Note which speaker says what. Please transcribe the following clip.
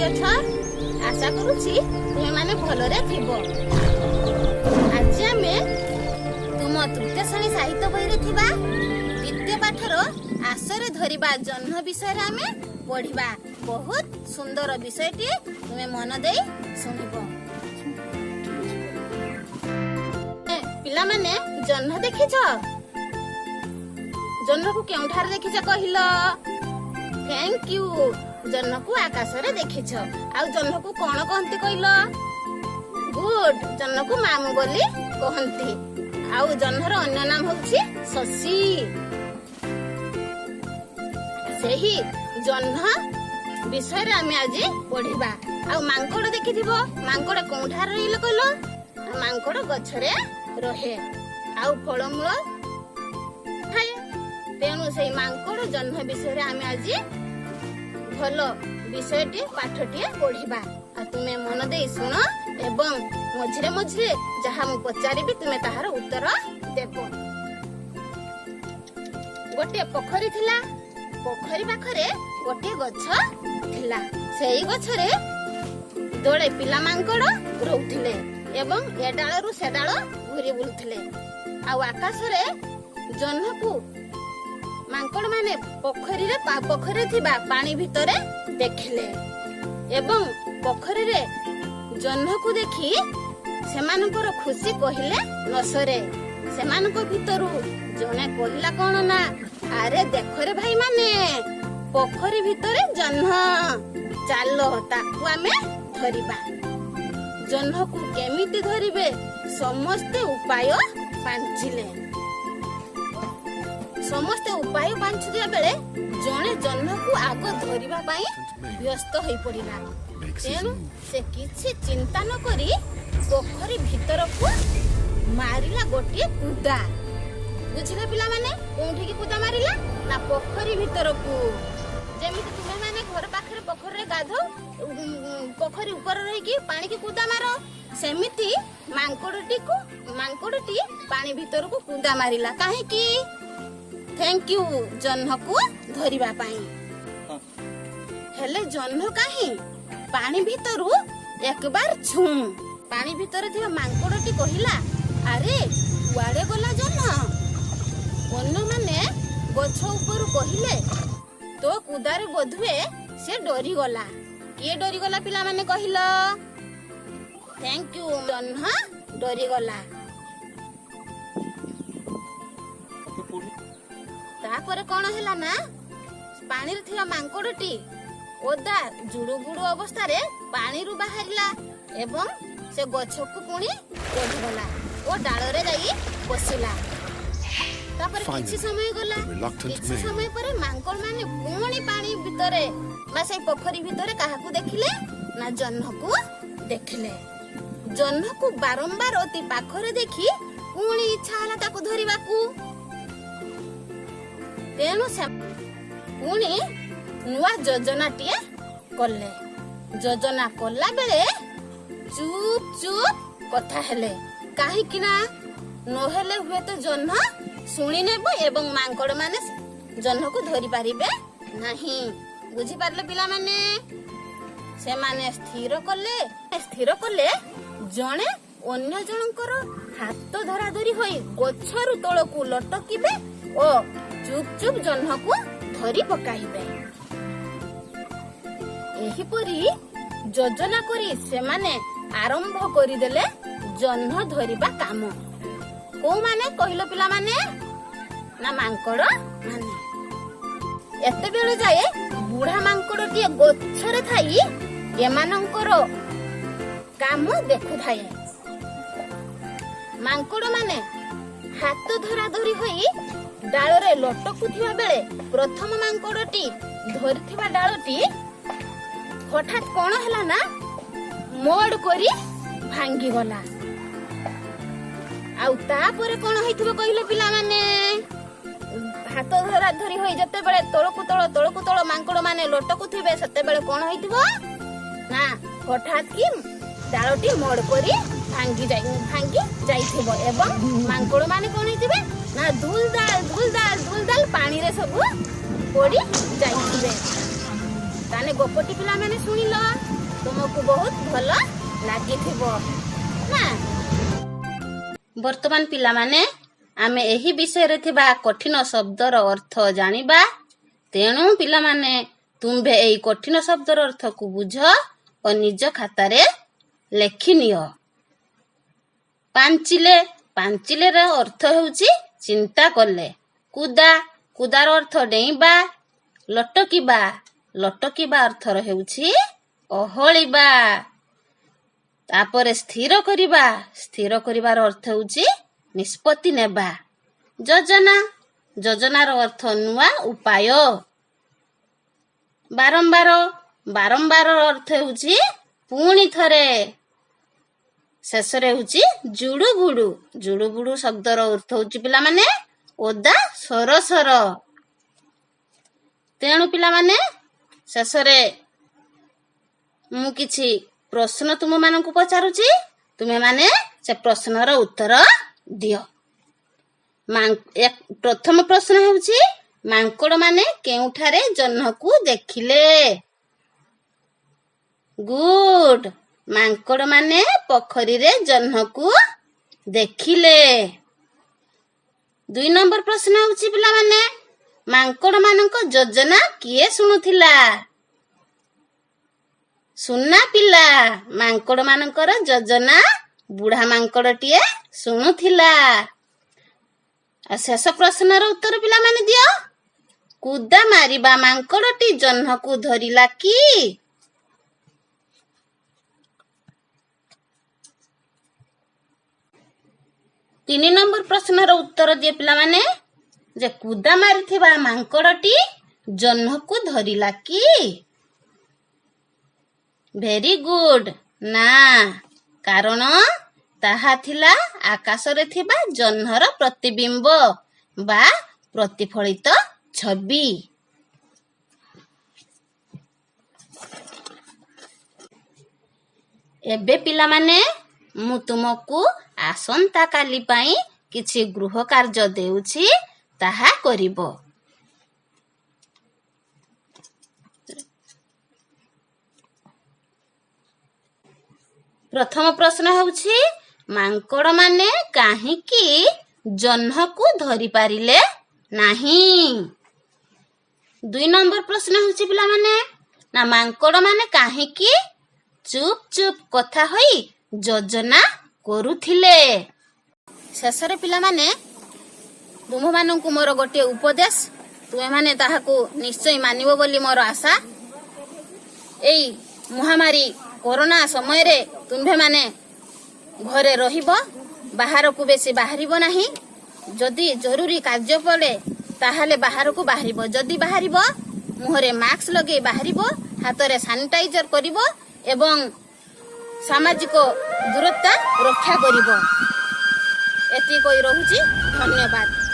Speaker 1: ଅଛ? ଆଶା କରୁଛି ତୁମେମାନେ ଭଲରେ ଥିବ। ଆଜି ଆମେ ତୁମ ତୃତୀୟ ଶ୍ରେଣୀ ସାହିତ୍ୟ ବହିରେ ଥିବା ଦ୍ୱିତୀୟ ପାଠର ଆସରେ ଧରିବା ଜହ୍ନ ବିଷୟରେ ଆମେ ପଢିବା। ବହୁତ ସୁନ୍ଦର ବିଷୟଟିଏ, ତୁମେ ମନ ଦେଇ ଶୁଣିବ। ପିଲାମାନେ, ଜହ୍ନ ଦେଖିଛ? ଜହ୍ନକୁ କେଉଁଠାରେ ଦେଖିଛ କହିଲ? Thank you. ଜହ୍ନକୁ ଆକାଶରେ ଦେଖିଛ। ଆଉ ଜହ୍ନକୁ କଣ କହନ୍ତି କହିଲ? ଗୁଡ୍, ଜହ୍ନକୁ ମାମୁଁ ବୋଲି କହନ୍ତି। ଆଉ ଜହ୍ନର ଅନ୍ୟ ନାମ ହଉଛି ଶଶୀ। ସେହି ଜହ୍ନ ବିଷୟରେ ଆମେ ଆଜି ପଢିବା। ଆଉ ମାଙ୍କଡ ଦେଖିଥିବ। ମାଙ୍କଡ କୋଉଠାରେ ରହିଲେ କହିଲ? ମାଙ୍କଡ ଗଛରେ ରହେ ଆଉ ଫଳମୂଳ ଖାଏ। ତେଣୁ ସେଇ ମାଙ୍କଡ ଜହ୍ନ ବିଷୟରେ ଆମେ ଆଜି ଭଲ ବିଷୟଟିଏ, ପାଠଟିଏ ପଢିବା। ଆଉ ତୁମେ ମନ ଦେଇ ଶୁଣ ଏବଂ ମଝିରେ ମଝିରେ ଯାହା ମୁଁ ପଚାରିବି, ତୁମେ ତାହାର ଉତ୍ତର ଦେବ। ଗୋଟିଏ ପୋଖରୀ ଥିଲା। ପୋଖରୀ ପାଖରେ ଗୋଟିଏ ଗଛ ଥିଲା। ସେଇ ଗଛରେ ଦଳେ ପିଲା ମାଙ୍କଡ ରହୁଥିଲେ ଏବଂ ଏ ଡାଳରୁ ସେ ଡାଳ ଘୁରି ବୁଲୁଥିଲେ। ଆଉ ଆକାଶରେ ଜହ୍ନକୁ ମାଙ୍କଡ ମାନେ ପୋଖରୀରେ ଥିବା ପାଣି ଭିତରେ ଦେଖିଲେ ଏବଂ ପୋଖରୀରେ ଜହ୍ନକୁ ଦେଖି ସେମାନଙ୍କର ଖୁସି କହିଲେ ନ ସରେ। ସେମାନଙ୍କ ଭିତରୁ ଜଣେ କହିଲା କଣ ନା, "ଆରେ ଦେଖରେ ଭାଇମାନେ, ପୋଖରୀ ଭିତରେ ଜହ୍ନ। ଚାଲ, ତାକୁ ଆମେ ଧରିବା।" ଜହ୍ନକୁ କେମିତି ଧରିବେ, ସମସ୍ତେ ଉପାୟ ପାଞ୍ଚିଲେ। ସମସ୍ତେ ଉପାୟ ପାଞ୍ଚୁଥିବା ବେଳେ ଜଣେ ଜହ୍ନକୁ ଆଗ ଧରିବା ପାଇଁ ବ୍ୟସ୍ତ ହୋଇ ପଡ଼ିଲା।
Speaker 2: Makes his
Speaker 1: ତେଣୁ
Speaker 2: move.
Speaker 1: ସେ କିଛି ଚିନ୍ତା ନ କରି ପୋଖରୀ ଭିତରକୁ ମାରିଲା ଗୋଟିଏ କୁଦା। ବୁଝିଲେ ପିଲାମାନେ, କୋଉଠିକି କୁଦା ମାରିଲା? ନା ପୋଖରୀ ଭିତରକୁ। ଯେମିତି ତୁମେ ମାନେ ଘର ପାଖରେ ପୋଖରୀରେ ଗାଧଉ, ପୋଖରୀ ଉପରେ ରହିକି ପାଣିକି କୁଦା ମାର, ସେମିତି ମାଙ୍କଡଟି ପାଣି ଭିତରକୁ କୁଦା ମାରିଲା। କାହିଁକି? Thank you, ଜହ୍ନକୁ ଧରିବା ପାଇଁ। ହେଲେ ଜହ୍ନ କାହିଁ? ପାଣି ଭିତରୁ ଏକବାର ଝୁଁ। ପାଣି ଭିତରେ ଥିବା ମାଙ୍କଡଟି କହିଲା, "ଆରେ, କୁଆଡେ ଗଲା ଜହ୍ନ?" ଅନ୍ୟମାନେ ଗଛ ଉପରୁ କହିଲେ, "ତୋ କୁଦାରେ ବୋଧହୁଏ ସେ ଡରିଗଲା।" କିଏ ଡରିଗଲା ପିଲାମାନେ କହିଲ? Thank you, ଜହ୍ନ ଡରିଗଲା। ତାପରେ କଣ ହେଲା ନା, ପାଣିରେ ଥିବା ମାଙ୍କଡଟି ଓଦା ଜୁଡୁବୁଡୁ ଅବସ୍ଥାରେ ପାଣିରୁ ବାହାରିଲା ଏବଂ ସେ ଗଛକୁ ପୁଣି ଚଢିଗଲା ଓ ଡାଳରେ ଯାଇ ବସିଲା। ତାପରେ କିଛି
Speaker 2: Finally,
Speaker 1: ସମୟ ଗଲା।
Speaker 2: the reluctant
Speaker 1: କିଛି
Speaker 2: male
Speaker 1: ସମୟ ପରେ ମାଙ୍କଡ ମାନେ ପୁଣି ପାଣି ଭିତରେ ବା ସେଇ ପୋଖରୀ ଭିତରେ କାହାକୁ ଦେଖିଲେ ନା ଜହ୍ନକୁ ଦେଖିଲେ। ଜହ୍ନକୁ ବାରମ୍ବାର ଅତି ପାଖରେ ଦେଖି ପୁଣି ଇଚ୍ଛା ହେଲା ତାକୁ ଧରିବାକୁ। ତେଣୁ ସେ ପୁଣି ନୂଆ ଯୋଜନାଟିଏ କଲେ। ଯୋଜନା କଲା ବେଳେ ଚୁପ୍ ଚୁପ୍ କଥା ହେଲେ, କାହିଁକି ନା ନହେଲେ ହୁଏତ ଜହ୍ନ ଶୁଣି ନେବ ଏବଂ ମାଙ୍କଡ ମାନେ ଜହ୍ନକୁ ଧରି ପାରିବେ ନାହିଁ। ବୁଝିପାରିଲେ ପିଲାମାନେ? ସେମାନେ ସ୍ଥିର କଲେ, ଜଣେ ଅନ୍ୟ ଜଣଙ୍କର ହାତ ଧରାଧରି ହୋଇ ଗଛରୁ ତଳକୁ ଲଟକିବେ ଓ ଚୁପ୍ ଚୁପ୍ ଜହ୍ନକୁ ଧରି ପକାଇବେ। ଏହିପରି ଯୋଜନା କରି ସେମାନେ ଆରମ୍ଭ କରିଦେଲେ ଜହ୍ନ ଧରିବା କାମ। କୋଉମାନେ କହିଲ ପିଲାମାନେ? ନା ମାଙ୍କଡ ମାନେ। ଏତେବେଳେ ଯାଏ ବୁଢା ମାଙ୍କଡଟିଏ ଗଛରେ ଥାଇ ଏମାନଙ୍କର କାମ ଦେଖୁଥାଏ। ମାଙ୍କଡ ମାନେ ହାତ ଧରା ଧରି ହୋଇ ଡାଳରେ ଲଟକୁଥିବା ବେଳେ ପ୍ରଥମ ମାଙ୍କଡଟି ଧରିଥିବା ଡାଳଟି ହଠାତ୍ କଣ ହେଲା ନା ମୋଡ କରି ଭାଙ୍ଗିଗଲା। ଆଉ ତାପରେ କଣ ହେଇଥିବ କହିଲେ ପିଲାମାନେ? ହାତ ଧରା ଧରି ହୋଇ ଯେତେବେଳେ ତଳକୁ ତଳ, ତଳକୁ ତଳ ମାଙ୍କଡ ମାନେ ଲଟକୁଥିବେ, ସେତେବେଳେ କଣ ହେଇଥିବ ନା ହଠାତ୍ କି ଡାଳଟି ମୋଡ କରି ଭାଙ୍ଗି ଯାଇଥିବ ଏବଂ ମାଙ୍କଡ ମାନେ କଣ ହେଇଥିବେ ନା ଧୁଲ ଦାଲ, ଧୁଲ ଦାଲ, ଧୁଲ ଦାଲ ପାଣିରେ ସବୁ ପଡି ଯାଇଥିବେ। ତାହେଲେ ଗପଟି ପିଲାମାନେ ଶୁଣିଲ। ତୁମକୁ ବହୁତ ଭଲ ଲାଗିଥିବ ନା? ବର୍ତ୍ତମାନ ପିଲାମାନେ, ଆମେ ଏହି ବିଷୟରେ ଥିବା କଠିନ ଶବ୍ଦର ଅର୍ଥ ଜାଣିବା। ତେଣୁ ପିଲାମାନେ, ତୁମ୍ଭେ ଏହି କଠିନ ଶବ୍ଦର ଅର୍ଥକୁ ବୁଝ ଓ ନିଜ ଖାତାରେ ଲେଖିନିଅ। ପାଞ୍ଚିଲେ। ପାଞ୍ଚିଲେର ଅର୍ଥ ହେଉଛି ଚିନ୍ତା କଲେ। କୁଦା। କୁଦାର ଅର୍ଥ ଡେଇଁବା। ଲଟକିବା। ଲଟକିବା ଅର୍ଥର ହେଉଛି ଓହଳିବା। ତାପରେ ସ୍ଥିର କରିବା। ସ୍ଥିର କରିବାର ଅର୍ଥ ହେଉଛି ନିଷ୍ପତ୍ତି ନେବା। ଯୋଜନା। ଯୋଜନାର ଅର୍ଥ ନୂଆ ଉପାୟ। ବାରମ୍ବାର। ବାରମ୍ବାରର ଅର୍ଥ ହେଉଛି ପୁଣି ଥରେ। ଶେଷରେ ହେଉଛି ଜୁଡୁବୁଡୁ। ଜୁଡୁବୁଡୁ ଶବ୍ଦର ଅର୍ଥ ହେଉଛି, ପିଲାମାନେ, ଓଦା ସରସର। ତେଣୁ ପିଲାମାନେ, ଶେଷରେ ମୁଁ କିଛି ପ୍ରଶ୍ନ ତୁମମାନଙ୍କୁ ପଚାରୁଛି। ତୁମେମାନେ ସେ ପ୍ରଶ୍ନର ଉତ୍ତର ଦିଅ। ପ୍ରଥମ ପ୍ରଶ୍ନ ହେଉଛି, ମାଙ୍କଡ଼ମାନେ କେଉଁଠାରେ ଜହ୍ନକୁ ଦେଖିଲେ? ଗୁଡ୍। ମାଙ୍କଡ଼ମାନେ ପୋଖରୀରେ ଜହ୍ନକୁ ଦେଖିଲେ। 2 ନମ୍ବର ପ୍ରଶ୍ନ ହେଉଛି, ପିଲାମାନେ, ମାଙ୍କଡ଼ମାନଙ୍କ ଯୋଜନା କିଏ ଶୁଣୁଥିଲା? ସୁନା ପିଲା। ମାଙ୍କଡ଼ମାନଙ୍କର ଯୋଜନା ବୁଢା ମାଙ୍କଡ଼ଟିଏ ଶୁଣୁଥିଲା। ଆଉ ଶେଷ ପ୍ରଶ୍ନର ଉତ୍ତର ପିଲାମାନେ ଦିଅ। କୁଦା ମାରିବା ମାଙ୍କଡ଼ଟି ଜହ୍ନକୁ ଧରିଲା କି? 3 ନମ୍ବର ପ୍ରଶ୍ନର ଉତ୍ତର ଦିଅ ପିଲାମାନେ, ଯେ କୁଦା ମାରିଥିବା ମାଙ୍କଡ଼ଟି ଜହ୍ନକୁ ଧରିଲା କି? ଭେରି ଗୁଡ୍, ନା, କାରଣ ତାହା ଥିଲା ଆକାଶରେ ଥିବା ଜହ୍ନର ପ୍ରତିବିମ୍ବ ବା ପ୍ରତିଫଳିତ ଛବି। ଏବେ ପିଲାମାନେ, ମୁଁ ତୁମକୁ ଆସନ୍ତାକାଲି ପାଇଁ କିଛି ଗୃହ କାର୍ଯ୍ୟ ଦେଉଛି, ତାହା କରିବ। ପ୍ରଥମ ପ୍ରଶ୍ନ ହେଉଛି, ମାଙ୍କଡ଼ମାନେ କାହିଁକି ଜହ୍ନକୁ ଧରିପାରିଲେ ନାହିଁ? 2 ନମ୍ବର ପ୍ରଶ୍ନ ହେଉଛି, ପିଲାମାନେ, ନା ମାଙ୍କଡ଼ମାନେ କାହିଁକି ଚୁପ୍ ଚୁପ୍ କଥା ହୋଇ ଯୋଜନା କରୁଥିଲେ? ଶେଷରେ ପିଲାମାନେ, ତୁମମାନଙ୍କୁ ମୋର ଗୋଟିଏ ଉପଦେଶ। ତୁମେମାନେ ତାହାକୁ ନିଶ୍ଚୟ ମାନିବ ବୋଲି ମୋର ଆଶା। ଏଇ ମହାମାରୀ କରୋନା ସମୟରେ ତୁମ୍ଭେମାନେ ଘରେ ରହିବ, ବାହାରକୁ ବେଶୀ ବାହାରିବ ନାହିଁ। ଯଦି ଜରୁରୀ କାର୍ଯ୍ୟ ପଡ଼େ, ତାହେଲେ ବାହାରକୁ ବାହାରିବ। ଯଦି ବାହାରିବ, ମୁହଁରେ ମାସ୍କ ଲଗେଇ ବାହାରିବ, ହାତରେ ସାନିଟାଇଜର କରିବ ଏବଂ ସାମାଜିକ ଦୂରତା ରକ୍ଷା କରିବ। ଏତିକି କହି ରହୁଛି। ଧନ୍ୟବାଦ।